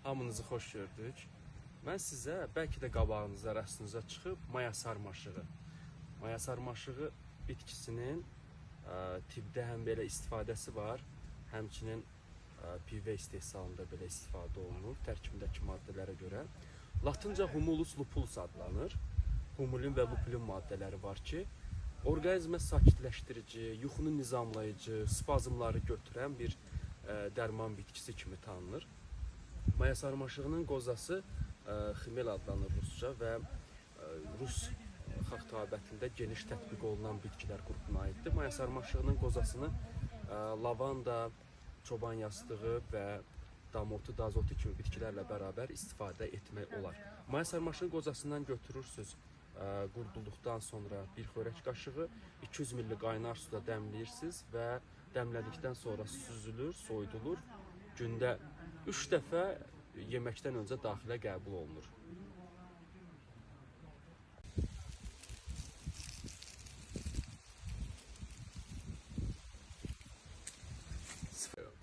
Hamınızı xoş gördük. Mən sizə bəlkə də qabağınıza, rəstinizə çıxıb maya sarmaşığı. Maya sarmaşığı bitkisinin tibbdə həm belə istifadəsi var, həmçinin pivə istehsalında belə istifadə olunur tərkibindəki maddələrə görə. Latınca Humulus lupulus adlanır. Humulin və lupulin maddələri var ki, orqanizmə sakitləşdirici, yuxunu nizamlayıcı, spazmları götürən bir dərman bitkisi kimi tanınır. Maya sarmaşığının qozası ximel adlanır rusca və rus xalq təbabətində geniş tətbiq olunan bitkilər qrupuna aiddir. Maya sarmaşığının qozasını lavanda, çoban yastığı və damotu, dazotu kimi bitkilərlə bərabər istifadə etmək olar. Maya sarmaşığının qozasından götürürsünüz, qurudulduqdan sonra bir xörək qaşığı 200 ml qaynar suda dəmləyirsiniz və dəmlədikdən sonra süzülür, soyudulur. Gündə 3 dəfə yeməkdən öncə daxilə qəbul olunur.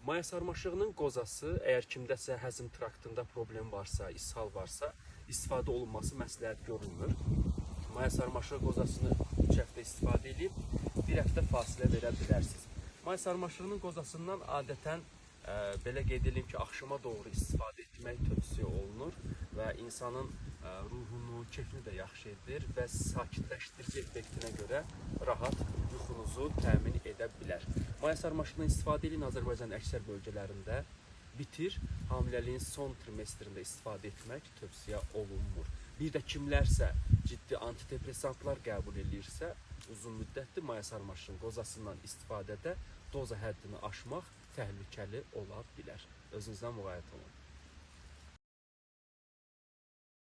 Maya sarmaşığının qozası, əgər kimdəsə həzm traktında problem varsa, ishal varsa, istifadə olunması məsləhət görülmür. Maya sarmaşığı qozasını 3 həftə istifadə edib, 1 həftə fasilə verə bilərsiniz. Maya sarmaşığının qozasından adətən belə qeyd edeyim ki, axşama doğru istifadə etmək tövsiyə olunur və insanın ruhunu, keyfini də yaxşı edir və sakitləşdirici effektinə görə rahat yuxunuzu təmin edə bilər. Maya sarmaşığından istifadə edin Azərbaycanın əksər bölgələrində bitir. Hamiləliyin son trimestrində istifadə etmək tövsiyə olunmur. Bir də kimlərsə ciddi antidepressantlar qəbul eləyirsə, uzun müddətli maya sarmaşığının qozasından istifadədə doza həddini aşmaq təhlükəli ola bilər. Özünüzdən müğayət olun.